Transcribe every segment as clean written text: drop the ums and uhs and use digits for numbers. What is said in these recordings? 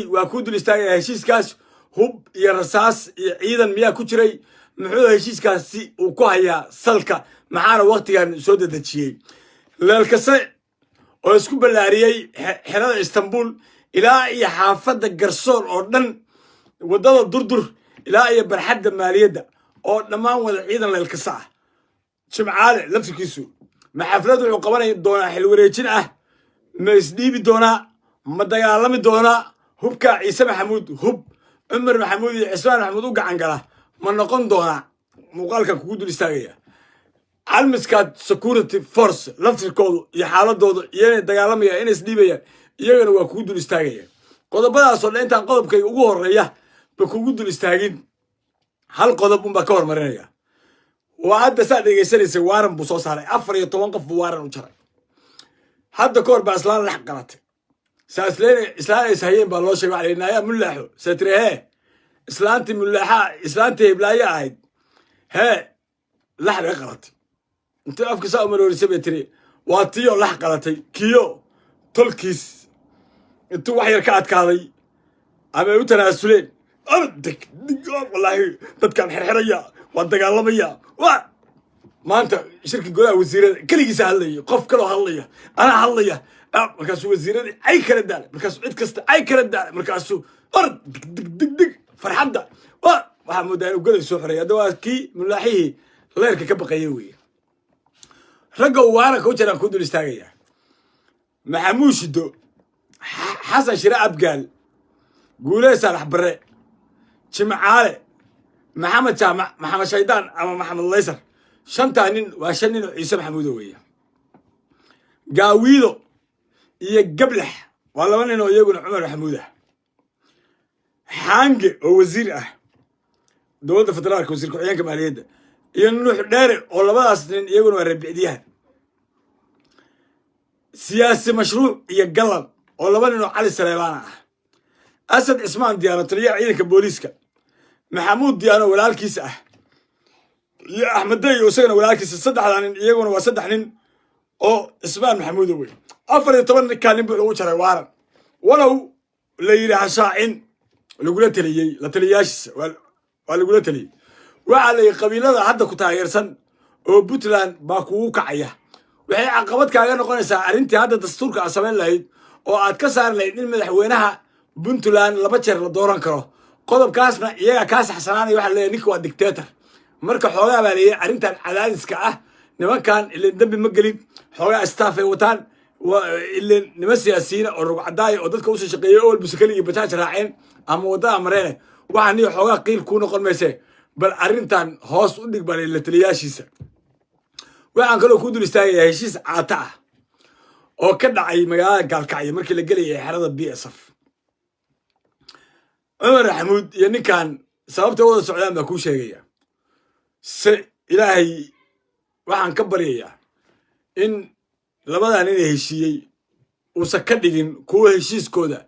Waa kuu dul istaagaya heshiiskaas. Hub iyo rasaas iyo ciidan miyaa ku jiray? Muxuu heshiiskaasi uu ku hayaa salka? Maxaana waktigan soo dedejiyey? Leelkase oo isku ballaariyey xerada Istanbul ilaa iyo xaafadda Garsoor oo dhan, waddada Durdur ilaa iyo barxadda Maaliyadda oo dhammaan wada ciidan Leelkase ah. Jimcaale laftirkiisu ma xaflad wuxuu qabanay doonaa xilwareejin ah? Ma isdhiibi doonaa? Ma dagaalami doonaa? Hubkaa Ciise Maxamuud, hub Cumar Maxamuud iyo Cismaan Maxamuud u gacan gala ma noqon doonaa? Muuqaalkan kugu dul istaagaya. Calmiskaad Security Force laftirkoodu iyo xaaladoodu, iyo inay dagaalamayaan, inay isdhiibayaan, iyagana waa kugu dul istaagaya. Qodobadaasoo dhan intaan qodobkayga ugu horeeya ba kugu dul istaagin, hal qodob unbaa ka hormarinaya. Waa hadda saa dhegaysanaysay, waaran buu soo saaray. 14 qof buu waaran u jaray. Hadda ka hor baa islaan lax qalatay. Saa islaan ays hayeen baa loo sheegay. Waxa la yidhi, "Naayaa Mulaaxo," see tiri, "Hee, islaantii Mulaaxa, islaantii Hiblaayo ahayd, hee, lax bay qalatay." Intii afka saa umaroorisay bay tiri, "Waa tiyo lax qalatay." Kiyo tolkiis intuu wax yar ka adkaaday ama ay u tanaasuleen, deg, "Wallaahi dadkaan xirxiraya, waa dagaalamaya." Wa maanta shirki golaha wasiirada keligiisa hadlaya, qof kaloo hadlaya, anaa hadlaya. Markaasuu wasiiradii ay kala daalay, markaasuu cid kasta ay kala daalay, markaasuu orod dig dig dig dig. Farxadda waxaa moodaa inuu goday soo xoreeyay. Hadda waa kii mulaaxihii leerka ka baqaya weeye. Ragga uu waaranka u jiraan kuu dul istaagaya: Maxamuud Shido, Xasan Shire Abgaal, Guulee Saalax Barre, Jimcaale, Maxamed Jaamac, Maxamed Shaydaan ama Maxamed Laysar. Shantaa nin waa shan nin oo Ciise Maxamuudo weeye. Gaawiido iyo Gablax waa laba nin oo iyaguna Cumar Maxamuud ah. Xaange oo wasiir ah dowladda federaalka, wasiir ku-xigeenka maaliyadda, iyo Nuux Dheere oo labadaas nin iyaguna waa reebicdiyahan. Siyaasi Mashruuc iyo Gallan oo laba nin oo Cali Saleebaana ah. Asad Cismaan Diyaano, taliyaha ciidanka booliiska, Maxamuud Diyaano walaalkiis ah, iyo Axmed Day oo isagana walaalkiisa. Saddexdaa nin iyaguna waa saddex nin oo Cismaan Maxamuudo wey. 14 ninkaa nin buu ugu jaray waaran, walow la yidhi hashaacin, lagula teliyey. La taliyayaashiisa waa lagula teliyey. Waxaa la yidhi, qabiilada hadda ku taageersan oo Puntland baa kugu kacaya, waxay caqabad kaaga noqonaysaa arrintii hadda dastuurka aad samayn lahayd oo aad ka saari lahayd in madaxweynaha Puntland laba jeer la dooran karo. Qodobkaasna iyagaa kaa saxsanaanaya. Waxaa leeyahy, ninka waa dictator. Marka xoogaa baa leeyahy arrintan cadaadiska ah, nimankan ilen dembi ma gelin, xoogaa staff ay wataan, ilen niman siyaasiyiina oo rugcadaaya oo dadka usoo shaqeeyay oo walbuse keligii bajaaj raaceen ama waddada mareene. Waxaa niyo xoogaa qiil kuu noqon mayse, bal arrintan hoos u dhig baa la taliyaashiisa. Waxaan kaloo kuu dul istaagayaa heshiis caata ah oo ka dhacay magaalada Gaalkacyo markii la gelayay xerada BSF. Cumar Maxamuud iyo ninkan sababta wada socdaan baa kuu sheegaya. Se Ilaahay waxaan ka baryayaa in labadan inay heshiiyey uusan ka dhigin kuwa heshiiskooda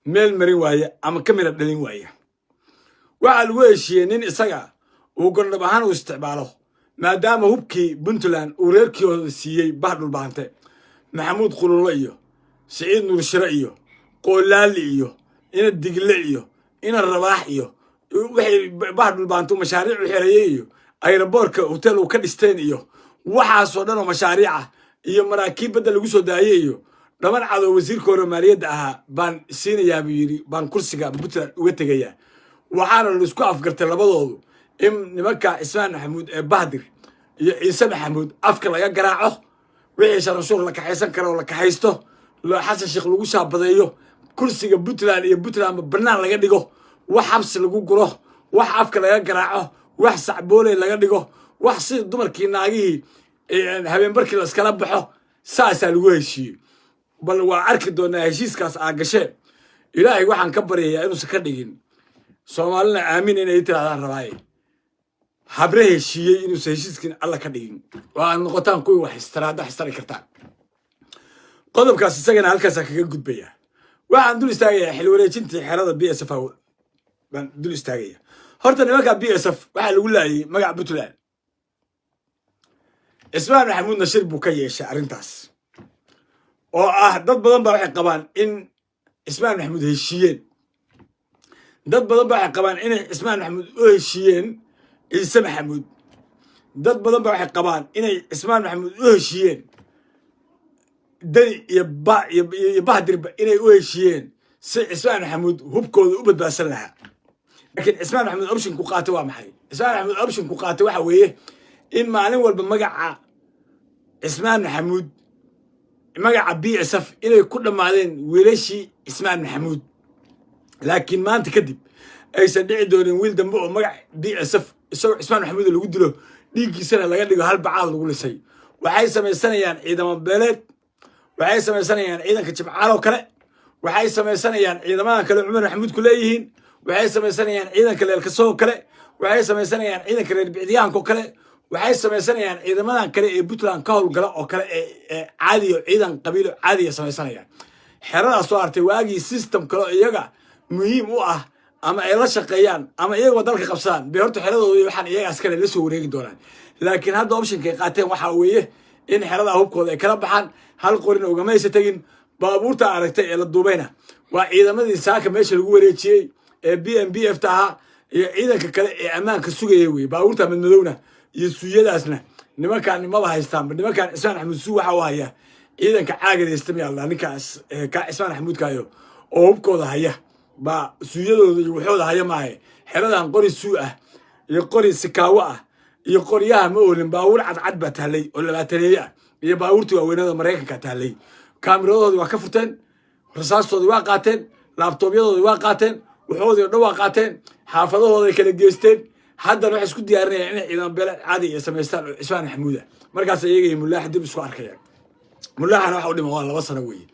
meel marin waaya ama ka mira dhalin waaya. Waxaa lagu heshiiyey nin isaga uu gondhab ahaan uu isticmaalo, maadaama hubkii Puntland uu reerkooda siiyey bah Dhulbaante, Maxamuud Qulullo iyo Siciid Nuurshire iyo Qoolaali iyo ina Digle iyo ina Rabaax iyo waxay bah Dhulbaanto mashaariic u xereeyey iyo airportka hotel uu ka dhisteen iyo waxaasoo dhan oo mashaariica iyo maraakiib badda lagu soo daayey iyo dhaban cadoo wasiirka hore maaliyadda ahaa baan siinayaa buu yidhi, baan kursiga Puntland uga tegayaa. Waxaana laisku afgartay labadoodu in nimanka Cismaan Maxamuud ee Bahdir iyo Ciise Maxamuud afka laga garaaco, wixii sharanshuur la kaxaysan karo oo la kaxaysto, Xasan Sheekh lagu shaabadeeyo, kursiga Puntland iyo Puntlandba bannaan laga dhigo, wax xabsi lagu guro, wax afka laga garaaco, wax sacbooley laga dhigo, wax sida dumarkii naagihii habeenbarkii laskala baxo. Saasaa lagu heshiiyey. Bal waa arki doonaa heshiiskaas aa gasheen. Ilaahay waxaan ka baryayaa inuusan ka dhigin, Soomaalina aamin inay tirahdaan rabaaye, habre heshiiyey inuusan heshiiskin Alla ka dhigin oo aad noqotaan kuwii wax istara hadda wax istari kartaan. Qodobkaas isagana halkaasaa kaga gudbaya. Waxaan dul istaagayaa xil wareejintii xerada BSF baan dul istaagaya. Horta nimanka BSF waxaa lagu laayay magaca Puntland. Cismaan Maxamuud Nashir buu ka yeeshay arrintaas oo ah dad badan baa waxay qabaan in Cismaan Maxamuud heshiiyeen. Dad badan ba waxay qabaan inay Cismaan Maxamuud u heshiiyeen Ciise Maxamuud. Dad badan ba waxay qabaan inay Cismaan Maxamuud u heshiiyeen Deni iyo ba iyo Bahdirba, inay u heshiiyeen si Cismaan Maxamuud hubkooda u badbaadsan lahaa. Laakiin Cismaan Maxamuud option ku qaatay waa maxay? Cismaan Maxamuud option ku qaatay waxa weeye in maalin walba magaca Cismaan Maxamuud, magaca BSF, inay ku dhammaadeen wiilashii Cismaan Maxamuud, laakiin maanta kadib aysan dhici doonin wiil dambe oo magac BSF isagoo Cismaan Maxamuud lagu dilo, dhiiggiisana laga dhigo hal bacaad lagu lisay. Waxay samaysanayaan ciidamo beeleed, waxay samaysanayaan ciidanka Jimcaal oo kale, waxay samaysanayaan ciidamadan kale Cumar Maxamuud ku leeyihiin, waxay samaysanayaan ciidanka Leelkasoo kale, waxay samaysanayaan ciidanka reer Bicdiyahanka oo kale, waxay samaysanayaan ciidamadan kale ee Puntland ka howlgala oo kale ee caadiyo, ciidan qabiilo caadiya samaysanayaan. Xeradaas soo artay waagii system kale oo iyaga muhiim u ah ama ay la shaqeeyaan ama iyagoo dalka qabsadaan bay horta xeradooda waxaan iyaga askale la soo wareegi doonaan. Laakiin hadda optionkay qaateen waxaa weeye in xerada hubkooda ay kala baxaan. Hal qorina ugamaysa tegin. Baabuurta aragtay ee la duubayna waa ciidamadii saaka meesha lagu wareejiyey ee BMBF ta ahaa iyo ciidanka kale ee ammaanka sugaya weye. Baabuurta madmadowna iyo suuyadaasna nimankaan maba haystaanba. Nimankaan Cismaan Axmuud suu waxa u haya ciidanka caagadaysta miyaa ninkaas ka Cismaan Axmuudkaayo oo hubkooda haya baa suuyadooda iyo waxooda haya maahe. Xeradan qori suu ah iyo qori sikaawo ah iyo qoryaha ma oolin. Baabuur cadcad baa tahlay oo 20-eeye ah iyo baabuurtii waaweynada Maraykanka tahlay. Kaamiradoodii waa ka furteen, rasaastoodii waa qaateen, laabtoobyadoodii waa qaateen, waxoodii o dhan waa qaateen, xaafadahooday kala geysteen. Haddana waxay isku diyaarinayaan inay ciidan beele caadi ay samaystaan oo Cismaan Maxamuuda. Markaas iyaga iyo Mulaaxa dib isku arkayaan. Mulaaxana waxa u dhima waa 2 sano weeye,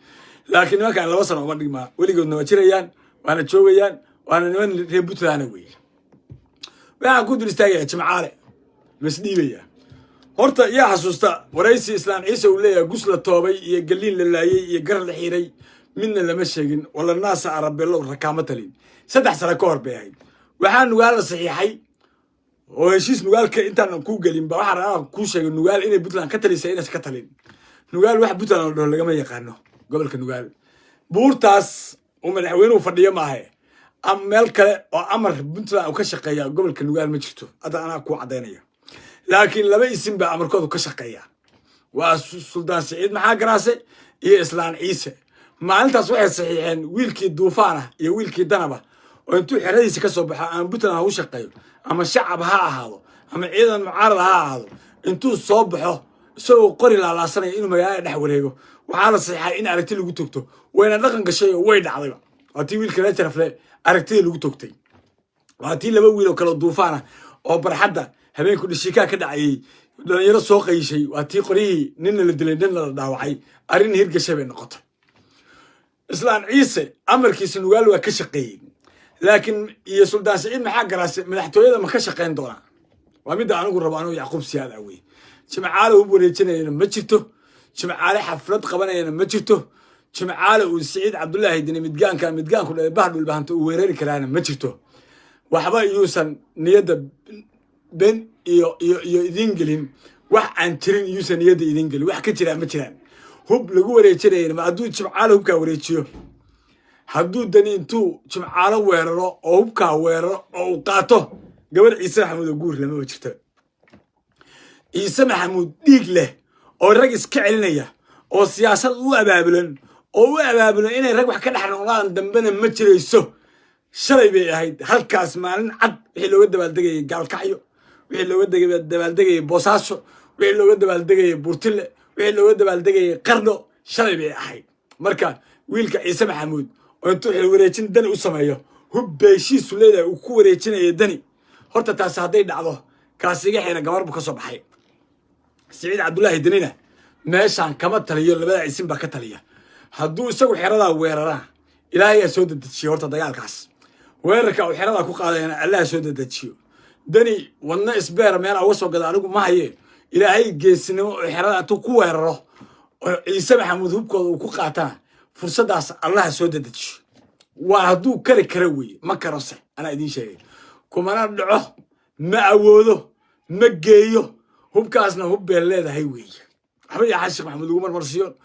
laakiin nimankaan 2 sano uma dhigmaa. Weligoodna waa jirayaan, waana joogayaan, waana niman reer Puntlandna weeye. Waxaan ku dul istaagaya Jimcaale masdhiibaya. Horta yaa xasuusta waraysi Islaan Ciise uu leeyahay: "Gus la toobay iyo galiin la laayey iyo gar la xiiray midna lama sheegin, wala naasa arabellow rakaamo talin"? 3 sano ka hor bay ahayd. Waxaa Nugaal la saxiixay oo heshiis Nugaalka intaan kuu gelin ba waxaan rabaa kuu sheegay Nugaal inay Puntland ka talisay inaysan ka talin. Nugaal wax Puntland la dhaho lagama yaqaano. Gobolka Nugaal buurtaas uu madaxweynuhu fadhiyo maahe, ama meel kale oo amar Puntland uu ka shaqeeya gobolka Nugaal ma jirto. Hadda anaa kuu caddaynaya. Laakiin laba isim baa amarkoodu ka shaqeeya, waa Suldaan Siciid Maxaa Garaase iyo Islaan Ciise. Maalintaas waxay saxiixeen wiilkii Duufaan ah iyo wiilkii Danaba oo intuu xeradiisa ka soo baxo ama Puntland ha u shaqeeyo ama shacab ha ahaado ama ciidan mucaarad ha ahaado, intuu soo baxo isagoo qori laalaasanaya inuu magaalada dhex wareego. Waxaa la saxiixay in aragti lagu togto, wayna dhaqan gashay oo way dhacdayba. Waa tii wiilka reer Jarafle aragtida lagu togtay, waa tii laba wiil oo kale duufaan ah oo barxadda habeenku dhishiikaa ka dhacayey dhalinyaro soo qayishay, waa tii qoryihii ninna la dilay, ninna la dhaawacay. Arrin hirgashay bay noqotay. Islaan Ciise amarkiisa Nugaal waa ka shaqeeyey, laakiin iyo Suldaan Siciid Maxaa Garaase madaxtooyada ma ka shaqayn doonaa? Waa midda anigu rabo, anigu Yacquub Siyaad ah wey. Jimcaale hub wareejinayana ma jirto, Jimcaale xaflad qabanayana ma jirto, Jimcaale uu Siciid Cabdullaahi Dini midgaanka midgaanku dhalay bah Dhulbahanta uu weerari karaana ma jirto. Waxba iyuusan niyadda ben iyo idiin gelin, wax aan jirin iyuusan niyadda idiin gelin. Wax ka jiraan ma jiraan. Hub lagu wareejinayana ma hadduu Jimcaale hubkaa wareejiyo, hadduu Dani intuu Jimcaalo weeraro oo hubkaa weeraro oo uu qaato, gabar Ciise Maxamuud oo guur lamaba jirta. Ciise Maxamuud dhiig leh oo rag iska celinaya oo siyaasad u abaabulan oo u abaabulan inay rag wax ka dhex noqdaan dambena ma jirayso. Shalay bay ahayd halkaas maalin cad wixii looga dabaaldegayay Gaalkacyo, wixii looga dabaaldegayay Boosaaso, wixii looga dabaaldegayay Burtile, wixii looga dabaaldegayay Qardho, shalay bay ahayd. Marka wiilka Ciise Maxamuud oo intuu xil wareejin Dani u sameeyo, hub beeshiisu leedahay uu ku wareejinaya Dani, horta taasi hadday dhacdo, kaas iga xira gabar buu ka soo baxay. Siciid Cabdullaahi Danina meeshaan kama taliyo, labada isin baa ka taliya. Hadduu isagu xeradaa weeraraa, Ilaahayaa soo dedejiyo. Horta dagaalkaas weerarka uu xeradaa ku qaadayana Allaha soo dedejiyo. Dani wadno isbeer meel uga soo gada anigu ma haye. Ilaahay geesinimo oo xerada intuu ku weeraro oo Ciise Maxamuud hubkooda uu ku qaatana, fursaddaas Allaha soo dedejiyo. Waa hadduu kari kara weeye. Ma karose, anaa idiin sheegay, kumana dhaco, ma awoodo, ma geeyo hubkaasna. Hub been leedahay weeye. Waxba yaa Xasan Sheekh Maxamuud lagu marmarsiiyo.